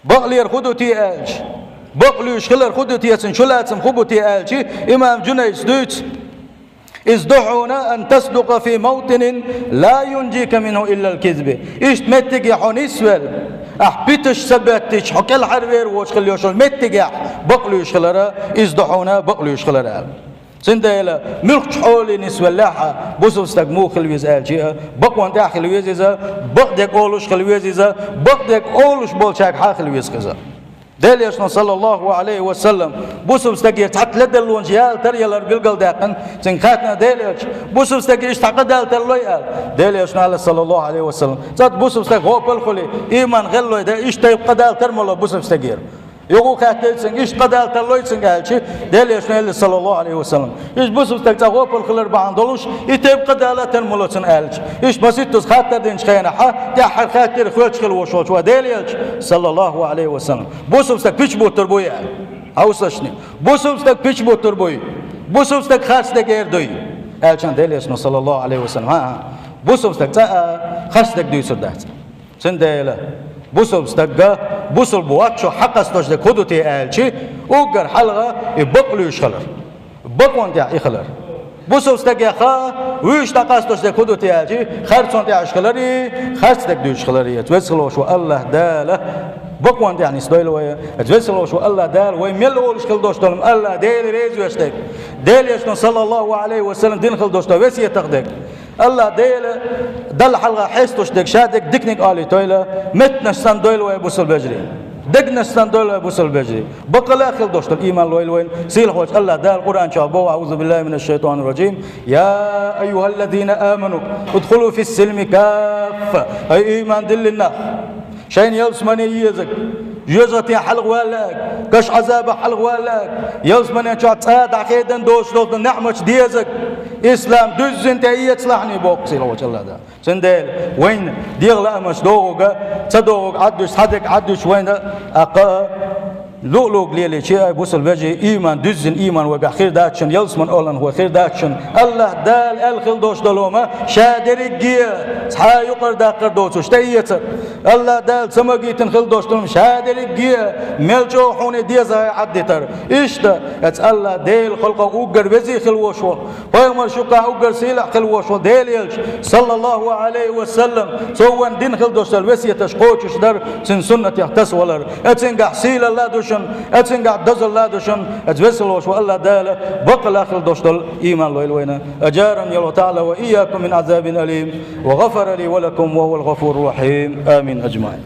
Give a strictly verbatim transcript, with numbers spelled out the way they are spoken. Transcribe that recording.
Бакълер хӀу ду те аьлча, бакълуьйш хилар хӀу ду те, цун чулацам хӀу бу те аьлча, имам Жунайдас дуьйцу: «Издухьуна ан тасдукъа фи мавтинин ла юнжика минху иллал кизби». Иштта меттиге хьо нисвелла, ахь питаш ца беттича, хьо кӀелхьарвер воцуш хила йолуш йолу меттигехь бакълуьйш хилара, издухьуна бакълуьйш хилара аьлла. Цундела муьлххачу хьоле нисвеллехь а, бусалба стаг муха хила веза аьлча а, бакъонан тӀехь хила веза иза, бакъдерг олуш хила веза иза, бакъдерг олуш болчаьргахьа хила веза иза. Делан Элчано, саллаллаху Ӏалайхи ва саллам, бусалба стагера цхьацца ледарлонаш яла тарло ялар билгалдаьккхина, цуьнга хаьттина Делан Элчано: «Бусалба стаге иштта хьан къа дала тарлой?» – аьлла. Делан Элчано аьлла, саллаллаху Ӏалайхи ва саллам: «ЦӀа бусалба стаг гӀопал хуьлий, ийман гӀеллой де, иштта тайпа къа дала тарло бусалба стагера». Юха хаьттира цуьнга: «Иштта къа дала тарлой цуьнга?» – аьлча, Делан Элчано элира, саллаллаху Ӏалайхи ва саллам: «Иштта бусалба стаг цӀа гӀопал хилар бахьана долуш, и тайпа къа дала тарло цунна», – аьлча. Иштта маситтаза хаттар динчу хенахь, тӀаьххьара хаьттира хоьттуш хила волуш волчу вай Делан Элча, саллаллаху Ӏалайхи ва саллам: «Бусалба стаг пич буттур буй?» – аьлла. Хьовсалаш, бусалба стаг пич буттур буй? Бусалба стаг харц дегера дуй? Аьлча Делан Элчано, саллаллаху Ӏалайхи ва саллам: «ХӀан-хӀа, бусалба стаг цӀа а харц дерг дуьйцур дац». Цундела бусалба стагга, бусалба воцчо хьакъ къастош дерг хӀу ду те аьлча, уггар хьалха и бакълуьйш хилар. Бакъонан тӀехь и хилар. Бусалба стагех вуьйш дӀакъастош дерг хӀу ду те аьлча, харцонан тӀехь уьш хиларе, харц дерг дуьйцуш хиларе. Веза хила волуш волу АллахӀ Дала бакъонан тӀехь нисдойла вай. Веза хила волуш волу АллахӀ Дала вай мел олуш хила долуш долу, АллахӀ Дела реза веш дерг, Делан Элчано, саллаллаху Ӏалайхи ва саллам, дина хила долуш долу весетах дерг. АллахӀ Дела Далла хьалха хьесталуш дерг, ша дерг диканиг олийтойла, меттанаш санна дойла вай, бусалба вежарий. Дегнаш санна дойла вай, бусалба вежарий. Бакъалла хила долуш долу ийман лойла вайна. Сийлахьчу АллахӀ Дала Къуръан чохь боху: «АӀузу биллахӀи минаш-шайтӀанир-ражим. Я айюхӀаллазина аману, удхулу фис-силми каффа». Ай, ийман диллина нах! Шайна ялсамане езарг, жоьжахатин хьалха валларг, каш Ӏазабах хьалха валларг, ялсаманен чохь цӀа дӀахедан доцуш долу неӀматаш дезарг, ислам дуьззина тӀеэцалахь, боху сийлахьчу АллахӀ Дала. Цундела вайна дегӀан лаамаш догӀург, ца догӀург Ӏаддуьйш, цхьа дерг Ӏаддуьйш вайна, а кхаа луъ-луъург лелийча, ай, бусалба вежарий, ийман дуьззина ийман вайгахь хир дац шуна, ялсаманин олаллехь вай хир дац шуна. АллахӀ Дала аьлла хила долуш долу хӀума ша дерриге цхьа а юкъара даккхар доцуш тӀеэцар. АллахӀ Дала ца магийтина хила долуш долу хӀума ша дерриге мел чӀогӀа хьуна деза хьай Ӏаддитар. Иштта, эцу АллахӀ Делан халкъах уггар везий хила волуш волу, пайхамарш юкъахь уггар сийлахь хила волуш волу Делан Элча, саллаллаху Ӏалайхи ва саллам, цо вайна дина хила долуш долу весеташ кхочушдар, цуьнан суннатех тасавалар. Эцуьнгахь сийлалла ду шуна, эцуьнгахь дозалла ду шуна, эцу веза хила волуш волу АллахӀ Дала бакъалла хила долуш долу ийман лойла вайна. أجارني الله تعالى وإياكم من عذاب أليم، وغفر لي ولكم، وهو الغفور الرحيم. آمين أجمعين.